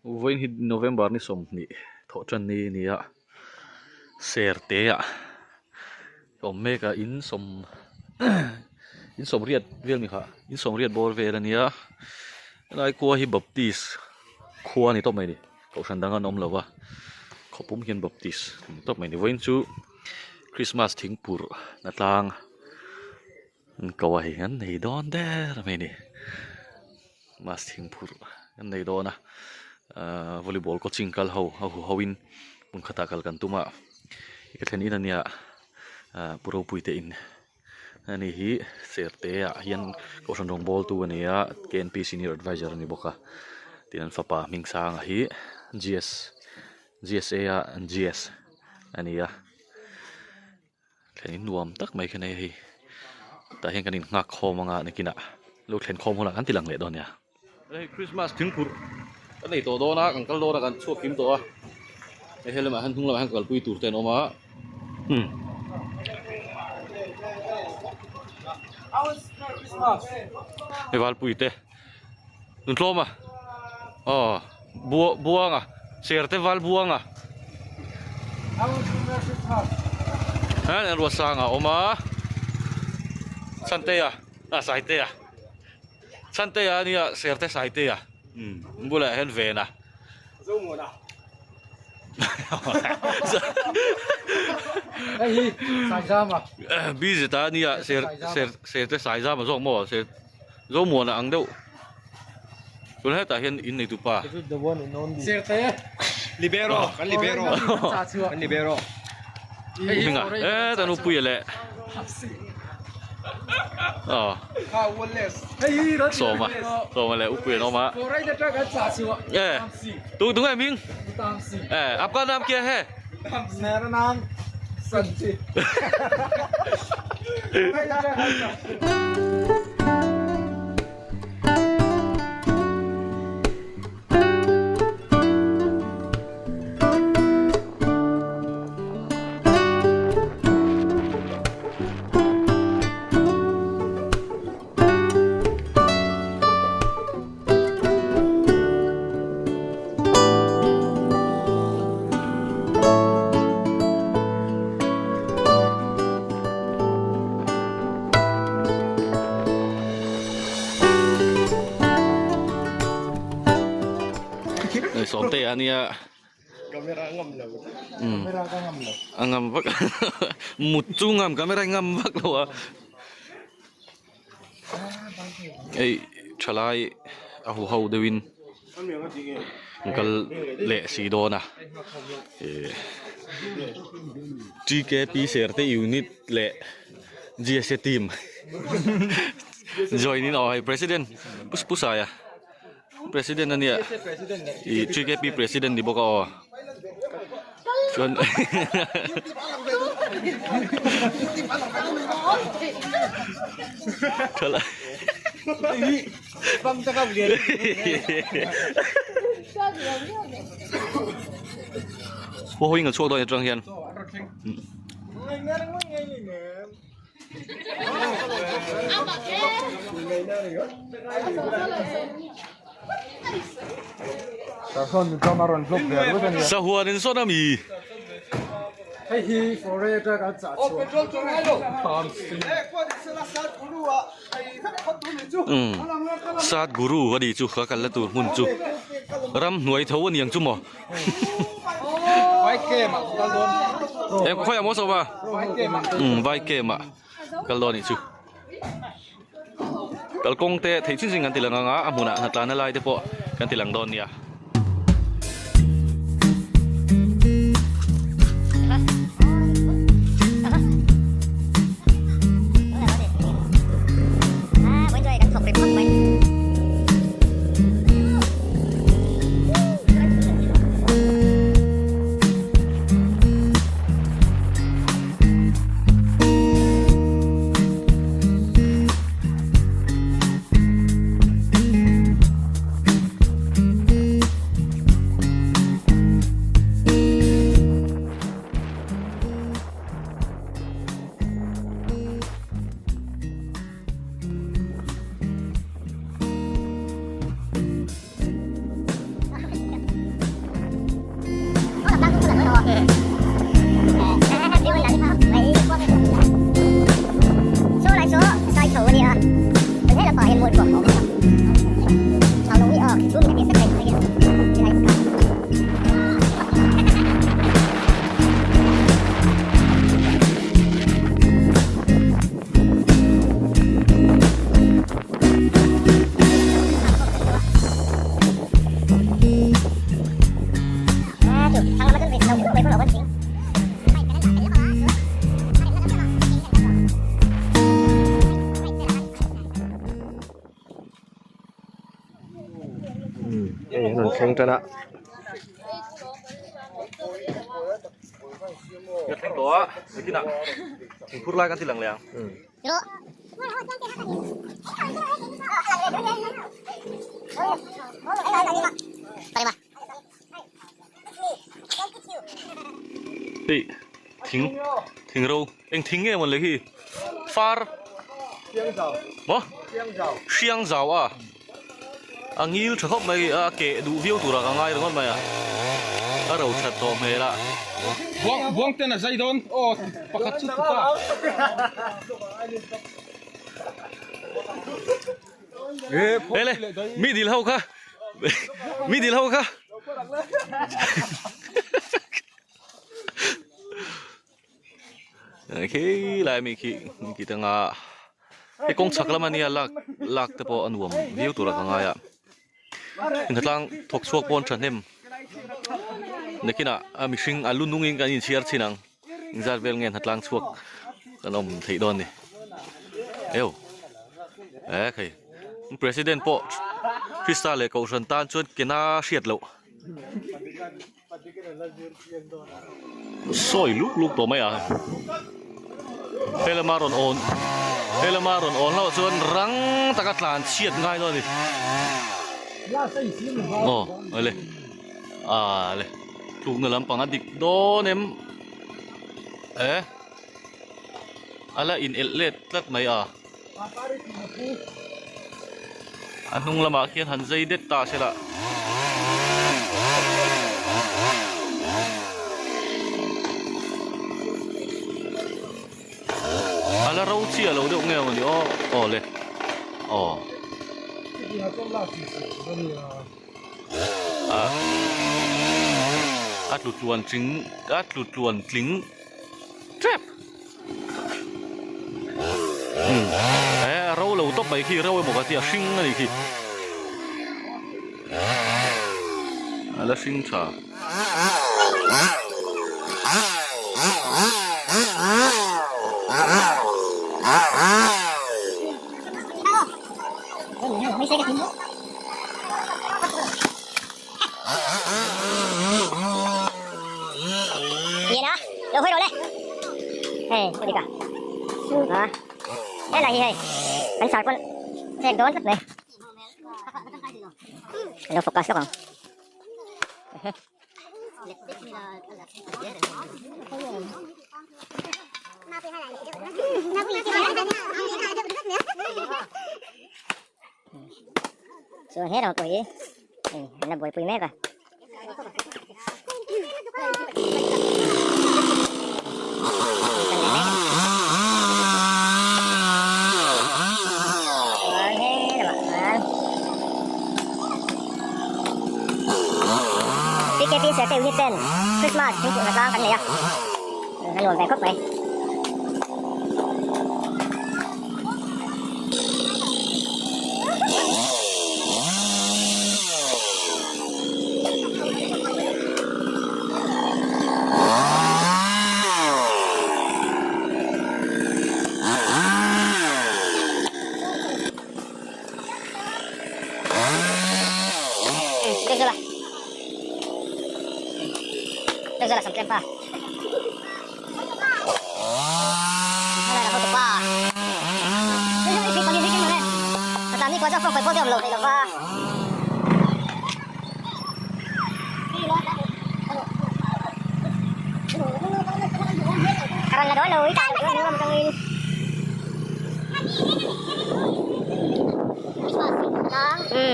Vawiin hi November ni 20 thawh tan ni a ni a, Serte ah awm mek a in sawm in sawm riat vel ni kha in sawm riat bawr vel a nia helai khua hi Baptist khua a ni tawp mai a ni kohhran dang an awm lo va khawpum hian Baptist a ni tawp mai a ni vawiin chu Christmas thingpurh na tlang. An ko ah hian nei dawn der mai a ni bus thingphurh an nei dawn a ahh volleyball coaching kal ho a hu ho in hmun khatah kal kan tum a ka thlen in ania ahh pu ropui te in ani hi serte ah hian kohhran rawng bawl tu a ni a K N P senior adviser a ni bawk a tin an fapa hming sanga hi G S G S A a G S a ni a. Thlen in nuam tak mai kha nei a hei tah hian kan in nghak khawm anga nakinah lo thlen khawm hunah kan ti lang leh dawn nia. Hei Christmas thingphurh kan nei tawh dawn a kan kal dawn a kan chhuak kim tawh a hei he lamah hian hnung lamah hian kalpui tur te an awm a umm. Hei valpui te an tlawm a aw bua buanga ser te val buanga an ruat sang a awm a chhantea ah saitea chhantea a nia ser te saitea umm bulah hian ven a busy ta a nia ser ser ser te saizama zawk maw ser. Zomuana ang deuh tun hetah hian in neitu pa Libero kan libero kan libero hminga e ta nupui leh aw sawma sawma leh upui an awm a e tu tunge hming e apka naam kya hai mera naam sanjay Sawmte a nia camera ngam lo camera ka ngam lo a ngam vak mut chu ngam camera ngam vak lo a Hei thalai a hu ho deuhin an kal leh si dawn a ihh TKP Serte unit leh GSA team join in aw hei president pu Saia president ania ih TKP president ni bawk a aw chuan thalai haw hawiin an chhuak dawn atang hian. Sahuan in sawn ami. Umm Sat Guru a nih chu ka kalna tur hmun chu ramhnuai tho a niang chu maw. Em khawiah maw sawma umm vai camp ah kal dawn anih chu kalkawng te theih chin chin kan ti lang ang a a hmunah hnatlan na lai te pawh kan ti lang dawn nia. Hei an rawn thleng tan a. Ka thleng tawh a, nakinah thingphur lai kan ti lang leh ang. Hei thing thing ro eng thing nge mawn le khi far maw hriang zau a a ngil tha khawp mai a keh duh viau turah ka ngai ringawt mai a a ro that tawh hmel a. Buang buang ten a zai dawn aw pakhat chu tuka. Ele mi dil ho kha mi dil ho kha khi lai mi khi mi tanga he kawng chhak lam ania lak lak te pawh a nuam viau tur a ka ngai a inhlatlang thawk chhuak pawn thahnem nakinah a mihring a lu nungin kan inchhiar thin ang. Engzat vel nge hnatlang chhuak kan awm theih dawn ni eu e khei president pawh Krista leh Kohhran tan chuan kena hriat loh sawi luk luk tawh mai a helama rawn awn helama rawn awn hlauh chuan rang taka tlan chhiat ngai dawn a ni aw awle. Ah le tlukna lampang a dik dawn em e a la in elh let tlat mai a a hnung lamah khian han zai det ta se lah. A la ro chiah lo deuh nge mawni aw aw le aw. A tlu tluan tling a tlu tluan tling tep umm e a ro lo tawp mai khi ro emaw ka tia hring a ni khi a la hring tha. Chuan he ram pawh hi hei an la buaipui mek a. Chuan he lamah chuan PKP Serte Unit ten Christmas thingpui hna tlang kan nei a, a nuam ve khawp mai.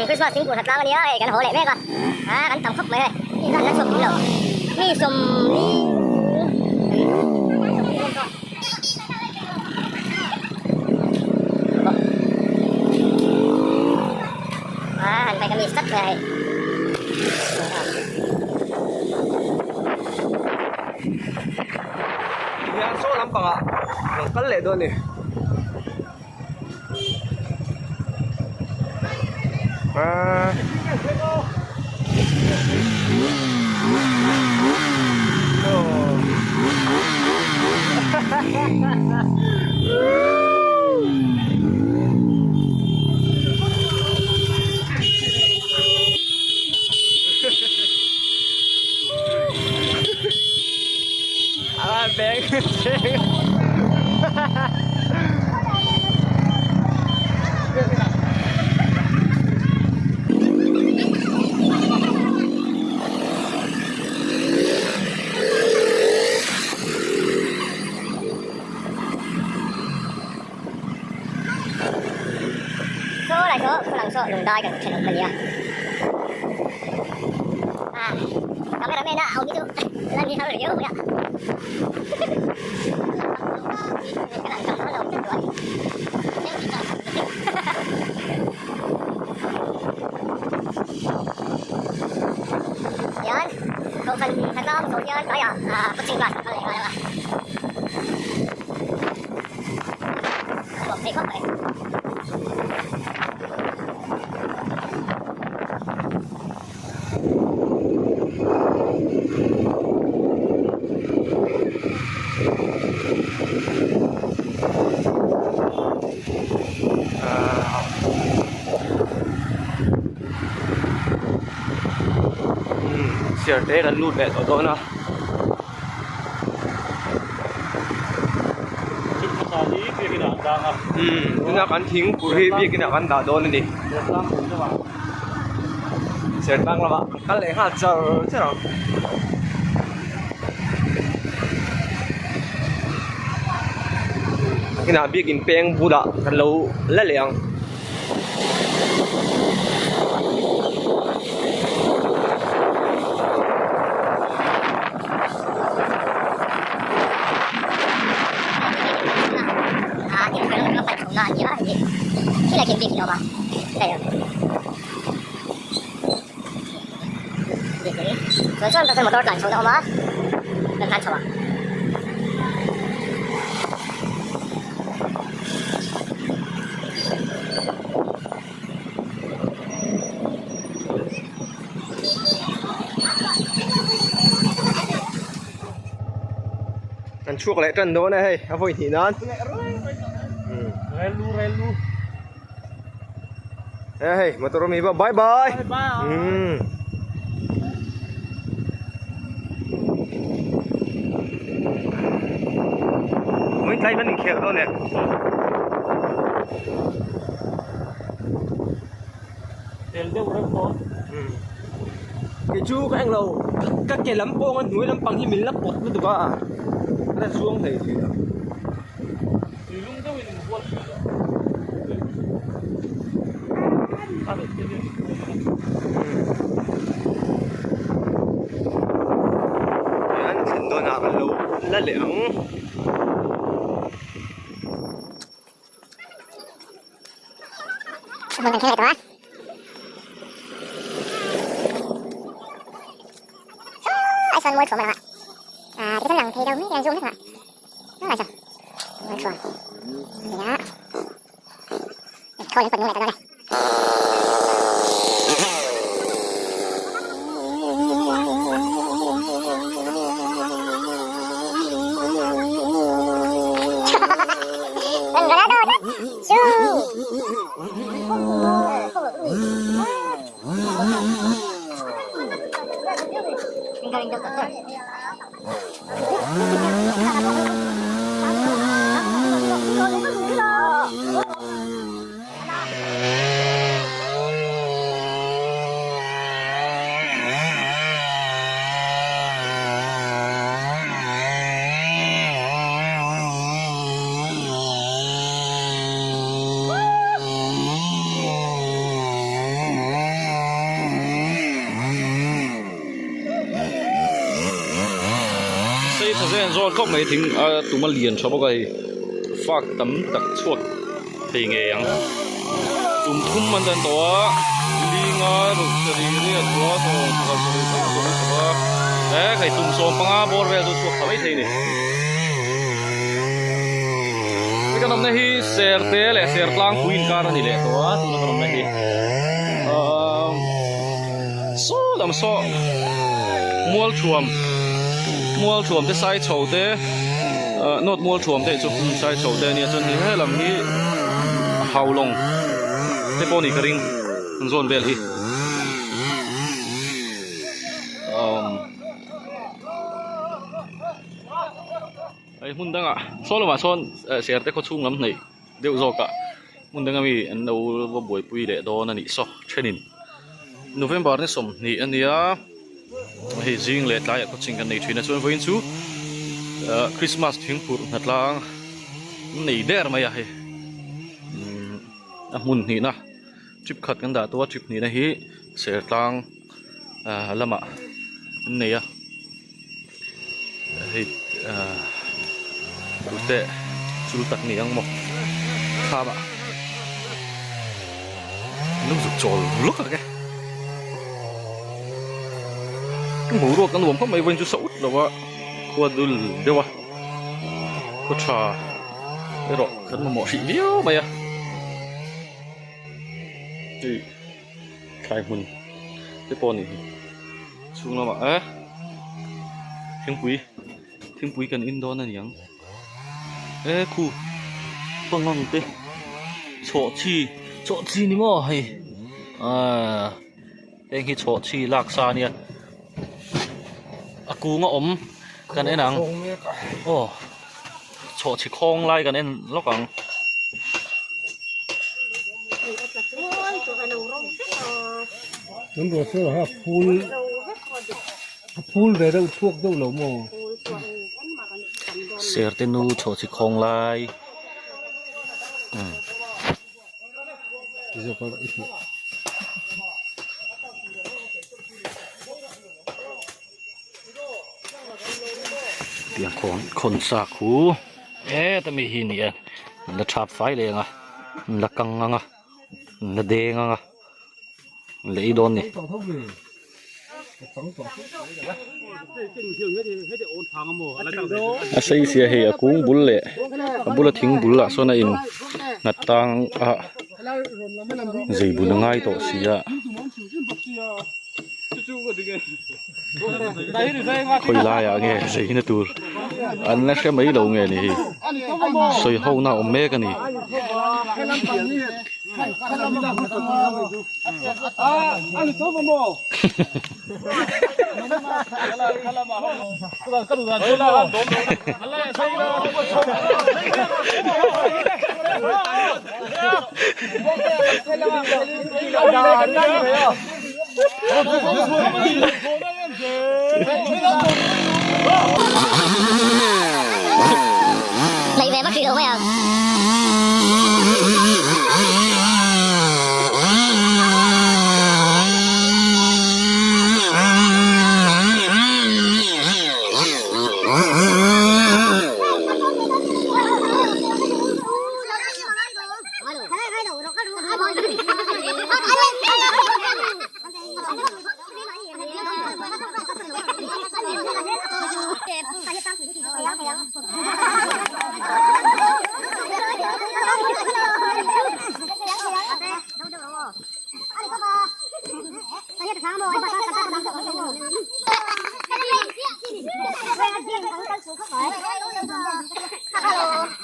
Christmas thingpui hlat tlang ania hei kan haw leh mek a a kan tam khawp mai hei kan la chhuak lo mi sawmli a han hmai ka miss tlat mai a hei. Hian saw lampangah kan kal leh dawn a ni. Saw lai saw khaw lang saw lungdai kan thenawm a nia ah cameraman a awm hi chu lan hi har riau mai a ka lang tam dawn lo tlat duh a ni. Hian kohhran hnatlâng zawh hian tlaiah coaching class a kal leh ngai lo a. A nuam thei khawp mai. Chhiar te kan lut leh tawh dawn a. Tuna kan thingpur hi biakin ah kan dah dawn a ni. Sertlang lamah kan kal leh nghal char char ang. Inah biakin peng bulah kan lo la leh ang. Chuan motor tlan chho na awm a kan tlan chho ang. Kan chhuak leh tan dawn a hei a vawi hnih nan Rel lu rel lu. E hei motor awm hi bye bye. Umm. Mai tlai kan inkhel dawn e. Tel deuh reuh tawh. Umm. Kei chu ka englo ka ke lam pawng a hnuai lampang hi min la pawt lutuk a a la chuang thei thin a. Tuilung deuhin in huat thin a. An thlen dawnah kan lo la leh ang. Sei tha zen zawn khawp mai thing a tuma lian tha bawk a hei fak tam tak chhuak thei ngei ang tum thum an dan tawh a linga ruk sarih riat kua sawm pakhat sarih sawm sarih sawm a e hei tum sawm panga bawr vel chu chhuak tha mai thei a ni hei kan awmna hi serte leh sertlangpui inkar a ni leh tawh a tuna kan awmna hi ahh saw lam saw mualthuam mualthuam te sai chho te ah nawt mualthuam te chu sai chho te ania chuan he lam hi haulawng te pawh a nih ka ring an zawn vel hi umm. Hei hmun dangah saw lamah sawn Serte khaw chhung lam hnaih deuh zawkah hmun danga mi an lo va buaipui leh dawn a nih saw thenin November ni 20 a nia hei zing leh tlaiah coaching kan nei thin a chuan vawiin chu ah Christmas thingphurh hnatlang an nei der mai a hei umm a hmun hnihna trip khat kan dah tawh a trip hnihna hi Sertlang ah lamah an nei a. Hei ahh tute chul tak ni ang maw thlam ah an lo zuk chawl lawk ang e boruak a nuam khawp mai vawiin chu sa ut lo a khua dul deuh a khaw tha erawh kan mamawh hrih viau mai a hei thlai hmun te pawh a nih hi chhung lamah eh thingpui thingpui kan in dawn a ni ang e khu pangang te chhawhchhi chhawhchhi ni maw hei ahh heng hi chhawhchhi lak sa a nia a kung a awm kan en ang aw chhawhchhi khawng lai kan en lawk ang. Kan ruah chu a phul a phul ve deuh chhuak deuh lo maw? Serte nu chhawhchhi khawng lai umm. Tiang khawn khawn sa khu heta mi hi ni a an la thap fai leng a an la kang ang a an la deng ang a an la ei dawn a ni. A sei sia hei a kung bul leh a bula thing bul ah sawn a in nghat tang a zei bun a ngai tawh si a. Khawi laiah nge zeina tur an la hre mai lo nge ni hi sawi ho na awm mek a ni. Lấy về bác sĩ đâu mấy à?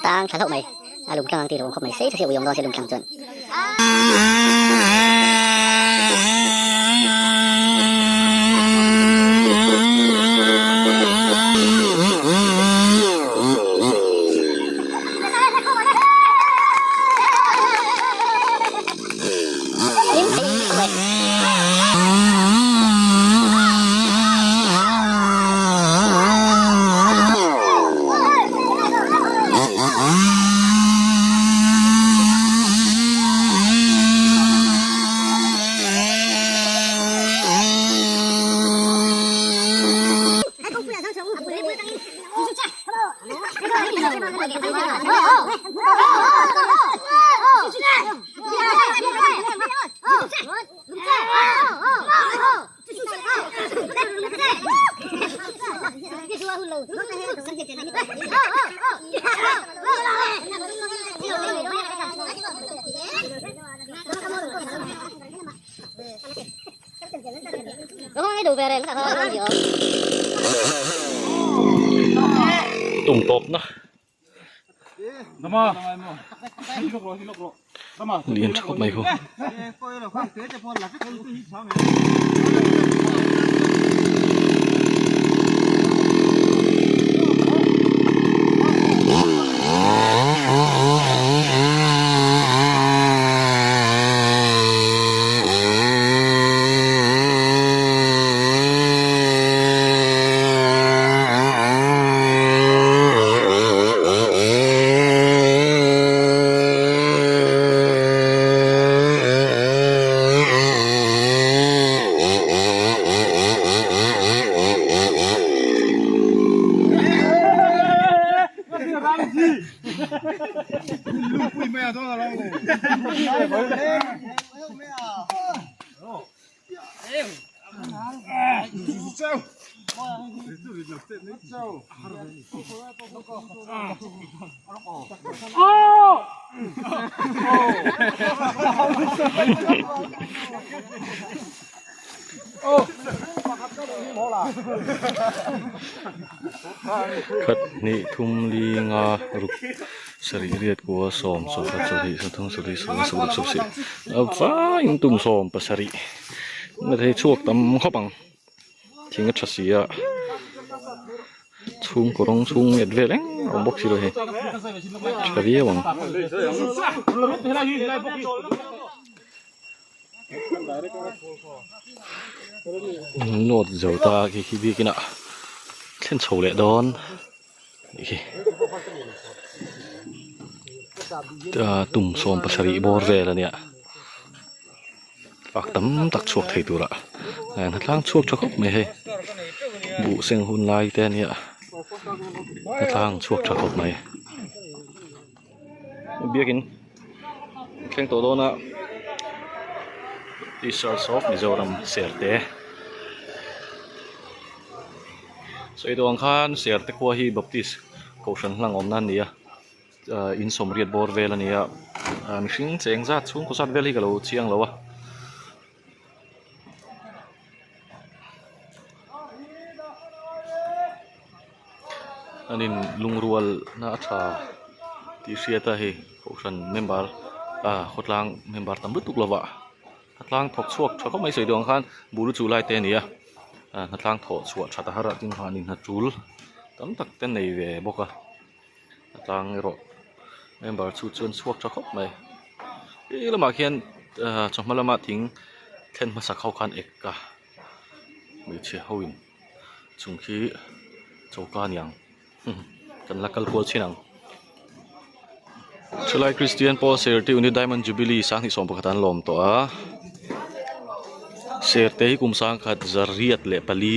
Tang tha hlauh mai a lung tlang ang tih lo awm khawp mai sei thasi ui awm dawn se lung tlang chuan. Tum tawpna lian tha khawp mai khu. Khat hnih thum li nga ruk sarih riat kua sawm sawmkhat sawmhnih sawmthum sawmli sawmnga sawmruk sawmsih a vaiin tum sawm pasarih na thei chhuak tam khawp ang thing a tha si a chhungkaw rawng chhung nget vel eng a awm bawk si lo hei tha viau ang. Note zo ta khi khi biakin ah thlen chho leh dawn nih khi tum 70 bawr vel a nia fak tam tak chhuak thei tura hnatlang chhuak tha khawp mai hei buh seng hun lai te a nia hnatlang chhuak tha khawp mai. Biakin thleng tawh dawn a Teachers of Mizoram Serte sawi duh ang khan Serte khua hi Baptist kohhran hlang awmna a ni a ah in sawmriat bawr vel a ni a ah mihring cheng zat chhungkaw zat vel hi ka lo chiang lo a. An in lungrual na a tha tih hriat a hei kohhran member ah khawtlang member tam lutuk lova khawtlang thawk chhuak tha khawp mai sawi duh ang khan bul chu lai te a ni a ah hnatlang thawh chhuah that a har a tin khan in hna tul tam tak te nei ve bawk a hnatlang erawh member chu chuan chhuak tha khawp mai he lamah khian ah chawhma lama thing thlen hmasak ho khan ek a hmeichhe ho in. Chung khi choka a ni ang kan la kal kual chin ang chulai Christian Paul Serti Unit Diamond Jubilee 2021 an lawm tawh a Serte hi kum sangkhat zariat leh pali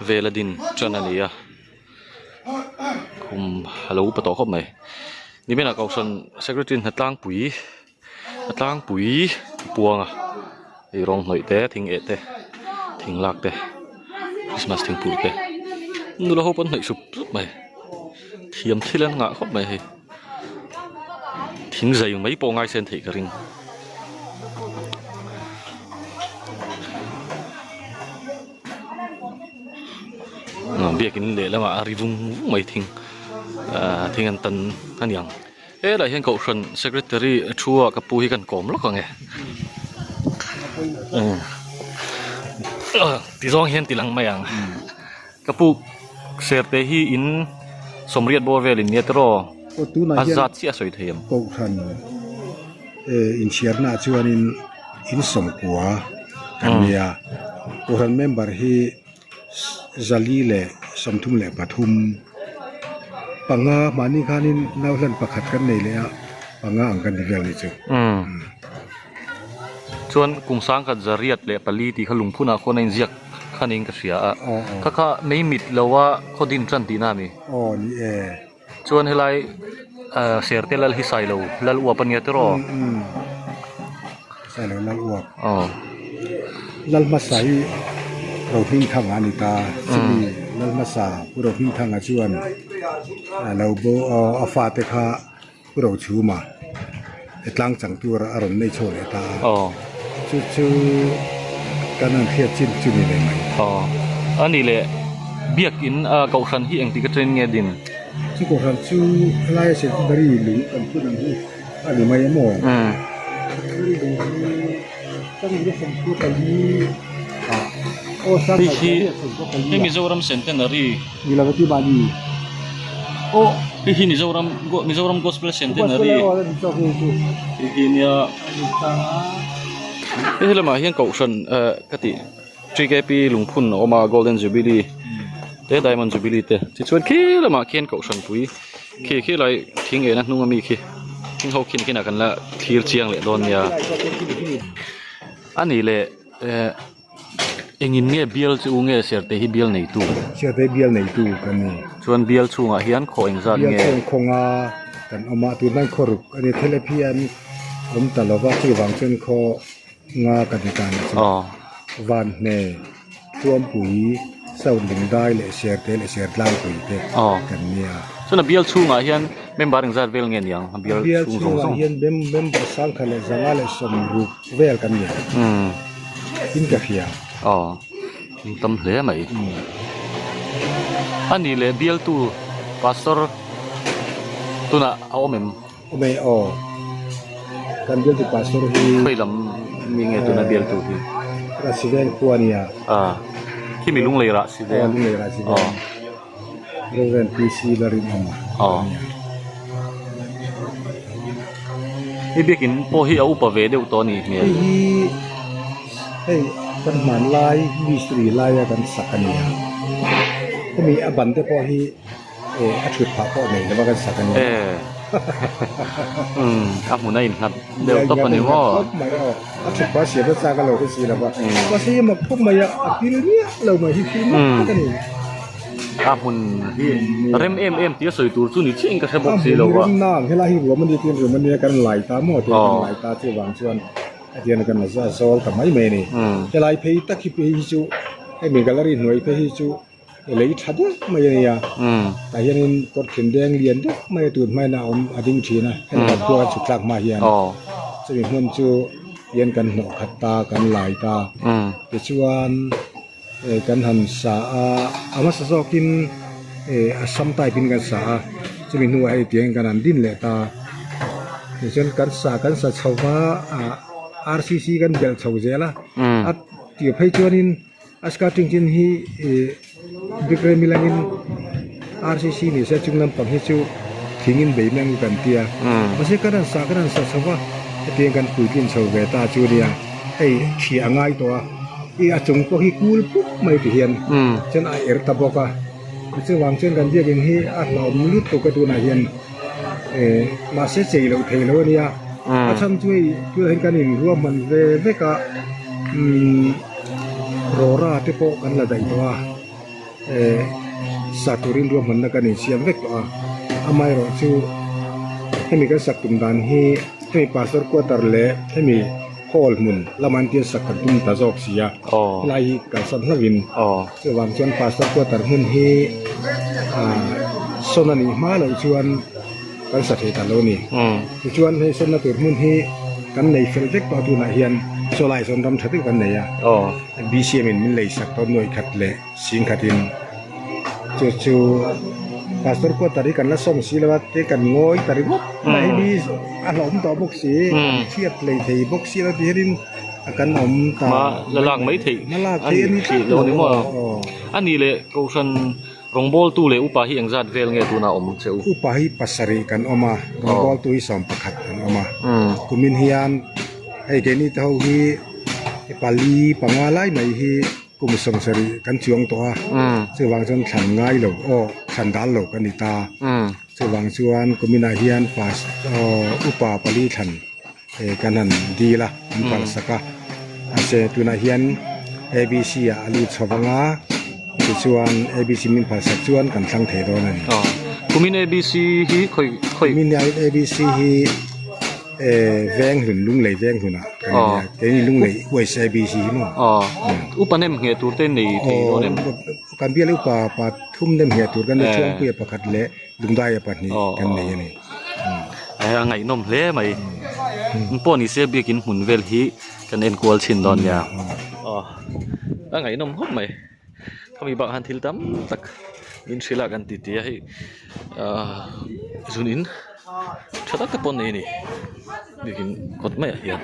vel a din tan a ni a kum a lo upa tawh khawp mai nimin ah kohhran secretary hnatlangpui tlangpui puang a hei rawng hnawih te thing eh te thing lak te christmas thingpui te nula ho pawn hnawih sup sup mai thiam thil an ngah khawp mai hei thing zai mai pawh ngai sen theih ka ring. Biakin lehlamah a ri vung vung mai thing ahh thing an tan a ni ang. Helai hian kohhran secretary thu ah ka pu hi kan kawm lawk ang e ti zawng hian ti lang mai ang ka pu serte hi in sawmriat bawr vel in nia tiraw a zat chiah a sawi thei ang. Kohhran inchhiarna ah chuanin in sawmkua kan nia kohhran member hi. 433 panga mahni khanin nau hlan pakhat kan nei leh a panga ang kan ti vel anih chu. Umm chuan kum sangkhat zariat leh pali tih kha lungphunah khawn a inziak kha niin ka hria a kha kha mei mit lo a khaw din tan tihna a ni. Aw ni e. Chuan helai ah Serte lal hi Sailo lal uap a nia tiraw? Umm Sailo lal uap. Aw. Lal hmasa hi Rohmingthanga a ni ta. Chumi lal hmasa Pu Rohmingthanga chuan a lo bo a fate kha Pu Rochhuma tlang chang tur a rawn nei chho leh ta a. Aw. Chu chu kan han hriat chin chu ni ve mai. Aw. A nih leh biakin a kohhran hi engtik atangin nge din? Chu kohhran chu helaia Secondary lung kan phun ang hi a ni mai em aw? Secondary lung hi Changri sawmthum pali ah aw Hei hi hei Mizoram Centenary ni lo ti mahni aw hei hi Mizoram Mizoram Gospel Centenary hei hi nia hei lamah hian kohhran eh ka tih TKP lungphun a awm a Golden Jubilee te Diamond Jubilee te tichuan khi lamah khian kohhran pui khi khi lai thing ena hnung ami khi thing ho khin khin ah kan la thlir chiang leh dawn nia a nih leh eh Engin nge bial chu nge Serte hi bial neitu? Serte bial neitu kan ni. Chuan bial chhungah hian khaw engzat nge? Bial chhung khawnga kan awm a, tunlai khaw ruk a ni. Thil ep hian Awm ta lova chuvang chuan khaw nga ka ti ta nih chu. Vanhne, Thuampui, South Lungdai leh Serte leh Sertlangpui te kan nia. Chuan a bial chhungah hian member engzat vel nge niang a bial chhung zawng zawng? A bial chhungah hian member sangkhat leh zanga leh sawmruk vel kan ni. In ka hria. In tam hle mai. A nih leh bialtu pastor tunah a awm em? Awm e aw. Kan bialtu pastor hi. Khawi lam mi nge tuna bialtu hi? Rasiveng khua a nia. Ah khi mi lunglei rah si ve. Aw lunglei rah si ve. Reverend PC Larinawma a nia. Hei biakin pawh hi a upa ve deuh tawh a nih hmel. Hei hi hei kan hmanlai mistiri laia kan sak a nia. Hemi a ban te pawh hi eh a thut phah pawh nei lova kan sak a nia. Eh umm a hmun a innghat deuh tawp a ni maw? A innghat khawp mai aw. A thut phah siam nasa ka lo hre si lova. Mahse hi mak khawp mai a, a pil miah lo mai hi thil mak tak a ni. A hmun hi rem em em tia sawi tur chu ni chiah in ka hre bawk si lo a. A hmun hi rem na ang helai hi ruam a ni tiin ruam a nia kan lai ta maw tiin kan lai ta chuvang chuan a tian kan la zawl ta mai mai a ni. Helai phei tak hi phei hi chu hemi gallery hnuai phei hi chu lei tha deuh mai a nia. Tah hianin kawr thin deng lian deuh mai a tun hmain a awm a ding thin a helai khua kan chhuk tlak hma hian chumi hmun chu hian kan hnawh khat ta kan lai ta tichuan. Eh kan han sa a, a hmasa zawkin eh Assam type in kan sa a, chumi hnuah hei tiang kan han din leh ta. Tichuan kan sa kan sa chho va ah RCC kan belh chho zel a, a tir phei chuanin a skirting chin hi ih bik rem ilangin RCC ni se chung lampang hi chu thingin bei mai ang kan tia. Mahse kan han sa kan han sa chho va, hetiang kan puitlin chho ve ta chu nia hei thli a ngai tawh a. I a chung pawh hi kul pup mai ti hian chuan a er ta bawk a chuvang chuan kan biakin hi a hlauhawm lutuk a tunah hian eh mahse chei loh thei lo a nia a chhan chu hei tunah hian kan inruahman ve vek a umm rawra te pawh kan la daih tawh a eh sa turin ruahmanna kan insiam vek tawh a amaherawh chu hemi kan sak tum dan hi hemi pastor quarter leh hemi. Hall hmun lama an tir sak kan tum ta zawk si a, helai hi kalsan hlauhin chuvang chuan pastor quarter hmun hi sawn a nih hma loh chuan kan sa thei ta lo a ni. Tichuan hei sawnna tur hmun hi kan nei fel vek tawh a tunah hian chaw lai sawn ram tha deuh kan nei a, BCM in min lei sak tawh nuaih khat leh sing khatin chu chu pastor quarter hi kan la sawm si lo a te kan ngawi ta ringawt mai hi a hlauhawm tawh bawk si chhiat lei thei bawk si lo ti hianin a kan awm ta hma la lak mai theih hma lak theih a ni tlat lo ni maw a nih leh kohhran rawngbawltu leh upa hi engzat vel nge tunah awm che u upa hi pasarih kan awm a rawngbawltu hi sawmpakhat kan awm a kumin hian hei keini te ho hi pali panga lai mai hi. Kum sawmsarih kan chuang tawh a, chuvang chuan thlan ngai lo aw thlan dal lo ka ni ta. Chuvang chuan kuminah hian pas upa pali thlan kan han dil a, an palhsak a. Mahse tunah hian ABC ah a lut chho vang a, tichuan ABC min palhsak chuan kan thlang thei dawn a ni. Kumin ABC hi khawi khawi? Kumin ABC hi. Eh veng hlun lunglei veng hlun ah kan nia keini lunglei USABC hi maw aw upa nem ngheh tur te nei thei dawn em kan bial upa pathum nem ngheh tur kan nei Chuangpuia pakhat leh Lungdaia pahnih kan nei a ni eh a ngaihnawm hle mai pawh ni se biakin hmun vel hi kan enkual thin dawn nia aw a ngaihnawm khawp mai khami bakah khan thil tam tak min hrilh a kan ti ti a hei ahh zun in tha tak te pawh an nei a ni biakin kawt maiah hian.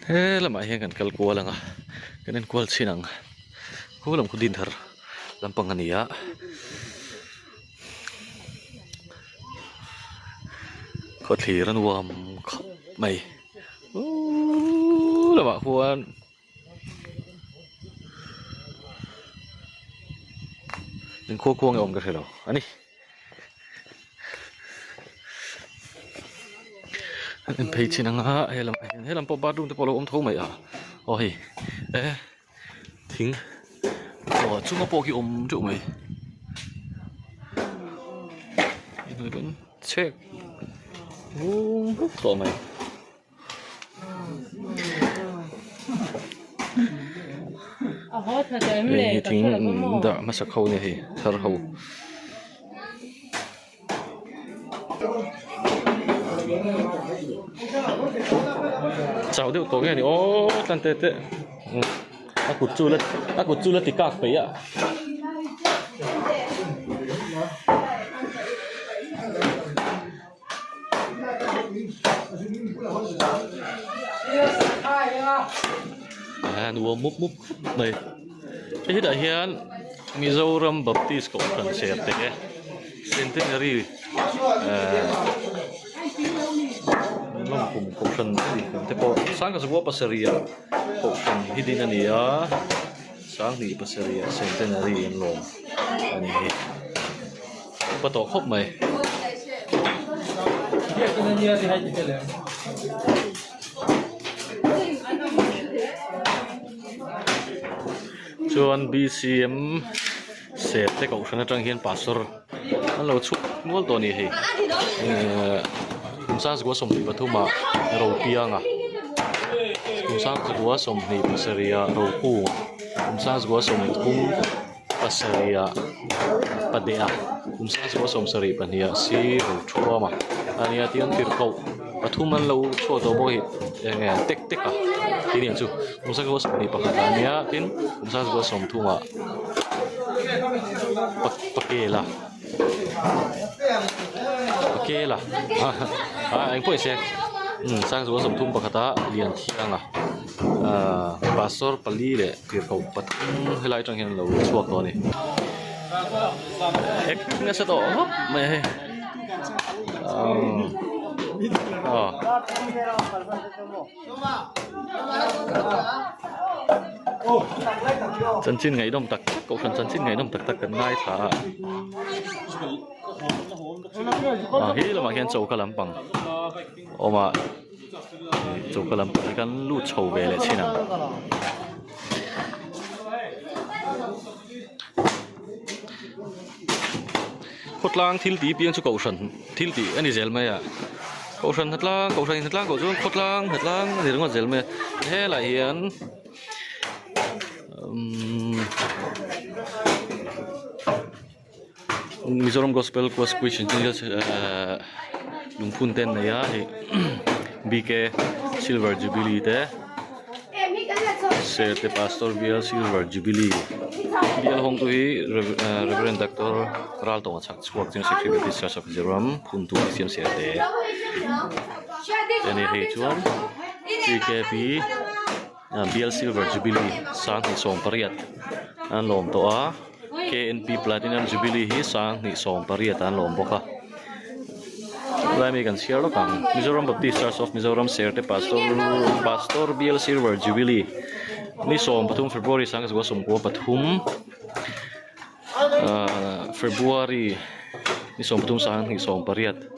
He lamah hian kan kal kual ang a kan en kual chhin ang khu lam khu din thar lampang a ni a khawthlir a nuam khawp mai uuhh lamah khuan. Engkhua khua nge awm ka hre lo a ni. En phei chin ang a he lamah hian he lam pawh bathroom te pawh a lo awm tho mai a aw hei e thing aw a chunga pawh khi awm teuh mai chhek vung vuk tawh mai. Hei hi thing dah hmasa kho a nia hei thar ho. Chau deuh tawh nge ni aw tlan teh teh a kut chu la a kut chu la ti kak peih a. A nuam mup mup khawp mai hei hetah hian Mizoram Baptist Kohhran Serte Centenary ehh lawmkum kohhran a ni te pawh Sangkazua pasarih ah kohhran hi din a ni a Sanghnih pasarih ah Centenary an lawm a ni hi. Upa tawh khawp mai. Chuan BCM ser te kohhran atang hian pastor an lo chhuak nual tawh a ni hei ehh kum sangzakua 23 ah Ropianga kum sangzakua 27 ah Rokunga kum sangzakua 30 pasarih ah padeha kum sangzakua 72 ah si ro thuam a ania tin tirhkoh pathum an lo chhuak tawh bawk a hei eng nge tek tek a tih aniang chu kum sangzakua 21 ah ania tin kum sangzakua 30 ah pakela pakela ah engpawh ni se sangzakua 31 ah Lianthianga ahh pastor pali leh tirhkoh pathum helai atang hian an lo chhuak tawh a ni ek nasa tawh ngawt mai a hei aw chanchin ngaihnawm tak tak kohhran chanchin ngaihnawm tak tak kan ngaithla a ah he lamah hian choka lampang awm a. Choka lam pang hi kan lut chho ve leh chin ang. Khawtlang thil tih piang chu kohhran thil tih a ni zel mai a kohhran hnatlang kohhran in hnatlang koh chuan khawtlang hnatlang a ni ringawt zel mai a helaiah hian umm Mizoram Gospel Question ehh lungphun te an nei a hei BK Silver Jubilee te Serte Pastor Bial Silver Jubilee bial hawng tu hi Rev Doctor Raltawnga chhak chhuak General Secretary Baptist Church of Mizoram phuntu a siam Serte te a ni hei chuan TKP. Bial Silver Jubilee 2018 an lawm tawh a KNP Platinum Jubilee hi 2018 an lawm bawk a helai mi kan chhiar lawk ang Mizoram Baptist Church of Mizoram Serte Pastor Pastor Bial Silver Jubilee ni 13 February 1993 ahh February ni 13 2018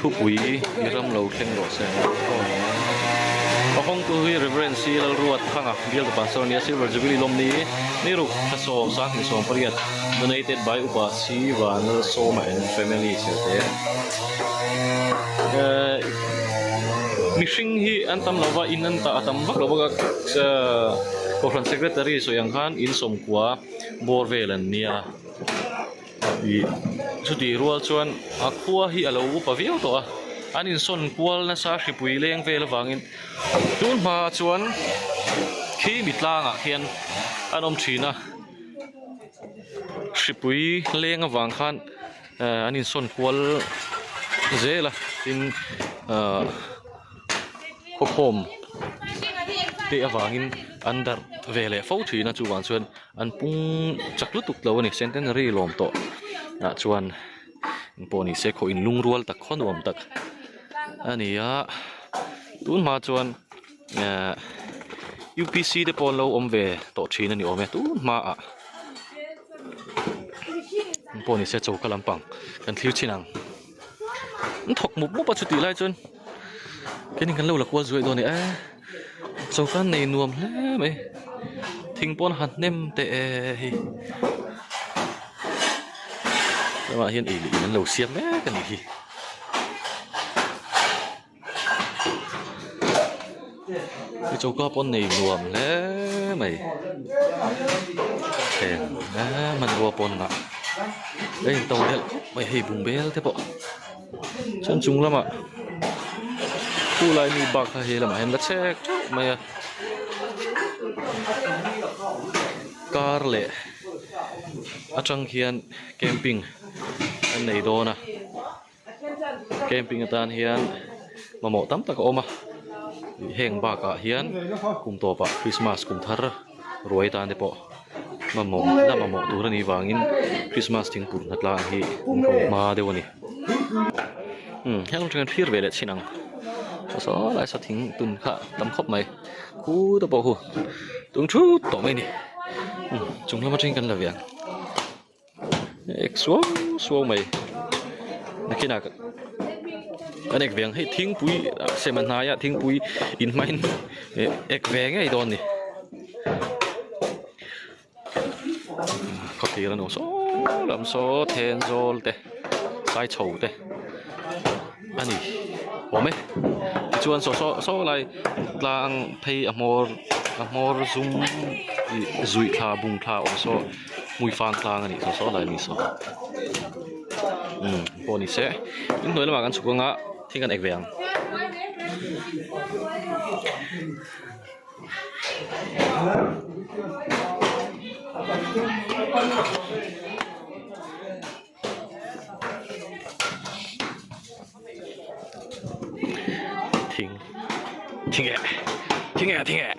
Thupui i ram lo thleng rawh se a hawngtu hi Reverend C Lalruat Thanga bial tu pastor ania Silver Jubilee lawm ni ni ruk thla sawm sang hnih sawm pariat donated by Upa C Vanlalsawma and family Serte eh mihring hi an tam lova in an tah a tam vak lo bawk a kohhran secretary sawi ang khan in sawmkua bawr vel an nia. Ih chutih rual chuan a khua hi a lo upa viau tawh a an insawn kual nasa hripui leng vel avangin tun hma chuan khi mi tlangah khian an awm thin a hripui leng avang khan eh an insawn kual zel a tin ah. Khawkhawm te avangin an darh ve leh fo thin a chuvang chuan an pung chak lutuk lo a ni centenary lawm tawh ah chuan engpawh ni se khaw in lungrual tak khaw nuam tak a ni a tun hma chuan ehh U P C te pawh an lo awm ve tawh thin a ni awm e tun hma ah engpawh ni se choka lampang kan thlir chhin ang. An thawk mup mup a chutih lai chuan keini kan lo la kual zuai dawn a ni e choka nei nuam hle mai thing pawn han hnem teh e hei lamah hian ei leh in an lo siam mek a nih hi. He choka pawn nei nuam hle mai heng hmanrua pawn ah a in to delh khawp mai hei bungbel te pawh chuan chung lamah khulai mi bak kha he lamah hian la chek theuh mai a car leh atang hian camping an nei dawn a. Camping atan hian mamawh tam tak a awm a heng bakah hian kum tawpah Christmas kum thar ruai tan te pawh mamawh la mamawh tur a nih vangin Christmas thingpui hnatlang hi an ko hma deuh a ni umm heng atangin thlir ve leh chhin ang saw lai saw thing tum kha tam khawp mai khu te pawh khu tung thut tawh mai a ni umm chung lam atangin kan la ve ang. Ek suau suau mai nakinah kan ek ve ang hei thingpui sem a hnaiah thingpui in hmain ek ve ngei dawn a ni khawthlir a nuam saw lam saw thenzawl te saichho te a ni awm e tichuan saw saw saw lai tlang phei a hmawr a hmawr zum ih zuih thla bung thla awm saw. Hmui fang tlang a nih saw saw lai a ni saw umm pawh ni se in hnuai lamah kan chhuk anga thing kan ek ve ang. Thing thing e thing e thing e.